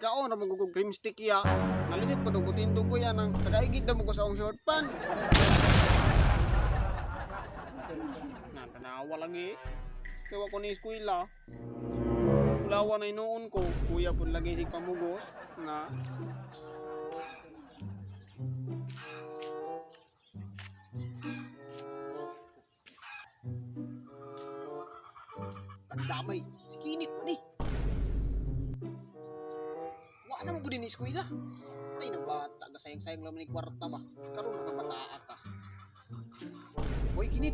Ikaon ra mo gugug cream stick ya. Nalisit po mutindog ko yan ang tagaigid na mo ko sa akong short pan. Natanawa lagi. Kaya ko ni eskwela. Ulawa na inuon ko. Kuya po lagi sig pamugos. Na. Pagdamay, si Kinit man eh. Wa na mo gud ni eskwela. Ay na bata, gasayang-sayang lang ni kwarta ba. Karon na ka bataa ka. Hoy Kinit.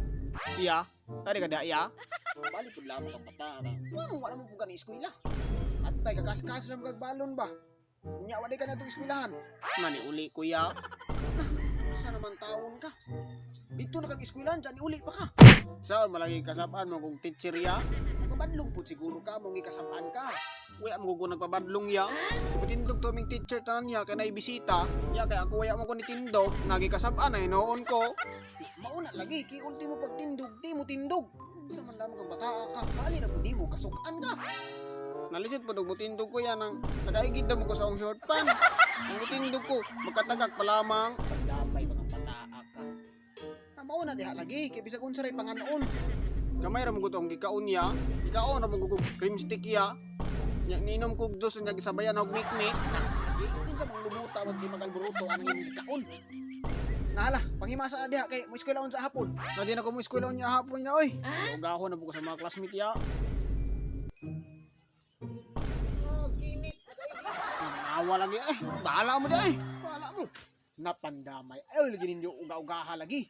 Iya, tadi ka da iya. Bali pud lamang kang bata ka. Wa na mo pud ka ni eskwela. Atay kakas-kas lang kag balon ba. Nya wa di ka na itong eskwelahan. Nani uli kuya. Sa naman taon ka? Dito na kag eskwelahan, dyan uli pa ka. Saan malagi kasabaan mo kung teacher ya? Nagpabadlong po siguro ka mong ikasabaan ka. Wala mo ko nagpabadlong ya. Ipatindog to aming teacher tanan niya kay naibisita. Nya kay ako wala mo ko nitindog, nagi kasabaan ay noon ko. Mauna lagi kay ultimo pagtindog, di mo tindog. Sa man lamang kang bata ka, bali na po di mo kasukan ka. Nalisit po mo tindog ko yan ang nagaigid na mo ko sa akong short pan. Ang mutindog ko, magkatagak pa lamang. Pagdamay mga bataa ka. Na mauna diha lagi, kay bisag unsa ray panganoon. Gamay ra mo gud ang gikaon niya. Gikaon ra mo gud cream stick ya. Nya ninom kog dos nya gisabayan og mikmik. Lagi kinsa mong lumuta wag di magalboruto anang imong gikaon. Nahala, panghimasa na diha kay mo eskwela sa hapon. Na di na ko mo eskwela niya hapon niya oy. Ugahon na po ko sa mga classmate ya. Oh, kinit. Awa lagi eh. Bahala mo di eh. Bahala mo. Napandamay. Ayaw lagi ninyo uga-ugaha lagi.